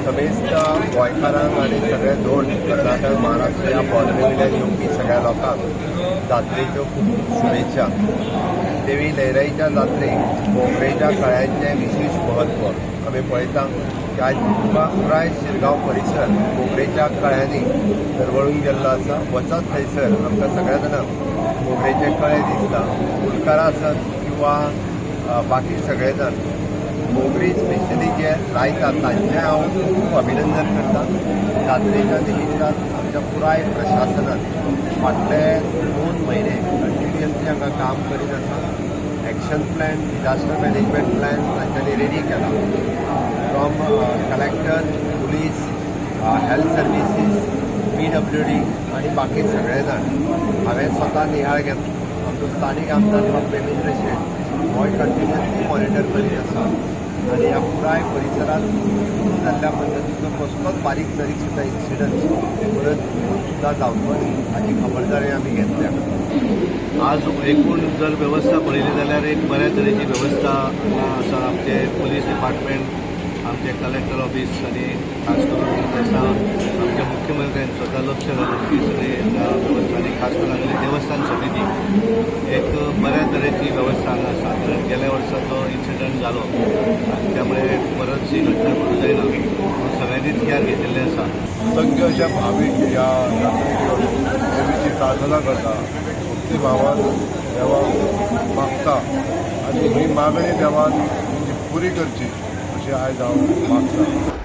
समेस्त गोंयकारांक आनी सगळे दोन कर्नाटक, महाराष्ट्र ह्या बॉर्डरी वयल्यान येवपी सगळ्या लोकांक जात्रेच्यो खूब खूब शुभेच्छा. देवी लयराईच्या जात्रेक मोगरेच्या कळ्यांचें विशेश म्हत्व. आमी पळयता की आज पुराय शिरगांव परिसर मोगरेच्या कळ्यांनी दरवळून गेल्लो आसा. वचत थंयसर आमकां सगळ्या जाणांक मोगरेचे कळे दिसता. फुलकारां आसत किंवा बाकी सगळे जाण मोगरी स्पेशली जे लायतात, तांचें हांव खूब खूब अभिनंदन करता. जात्रेच्या निमित्तान आमच्या पुराय प्रशासनान फाटले 2 म्हयने कंटिन्युअसली हांगा काम करीत आसा. Action plan, disaster management plan तांच्यांनी रेडी केला, from collector, police, health services, PWD आनी बाकी सगळे जाण. हांवें स्वता नियाळ घेतलो. आमचो स्थानीक आमदार बाब देवेंद्र शेट होय कंटिन्युअसली मॉनिटर करीत आसा आनी ह्या पुराय परिसरांत चुकून जाल्ल्या पद्दतीचो कसलोच बारीक सारीक सुद्दां इन्सिडंट परत चुकून सुद्दां जावचो न्ही, हाची खबरदारी आमी घेतल्या. आज एकूण जर वेवस्था पळयली जाल्यार एक बऱ्या तरेची वेवस्था हांगा आसा. आमचे पुलीस डिपार्टमेंट, आमचे कलेक्टर ऑफिस आनी खास करून आसा आमच्या मुख्यमंत्र्यान स्वता लक्ष घालून ही सगळी हांगा वेवस्था आनी खास करून हांगली देवस्थान समिती, एक बऱ्या तरेची वेवस्था हांगा आसा. कारण गेल्या वर्सा जो इन्सिडंट जालो आनी त्यामुळे परत ही घटना घडूं जायना म्हणून सगळ्यांनीच केअर घेतिल्लें आसा. असंख्य अशा भावीक ह्या जात्रेक येवन देवीची प्रार्थना करता, भक्ती भावान देवाक मागता आनी ही मागणी देवान ती पुरी करची अशी आयज हांव मागता.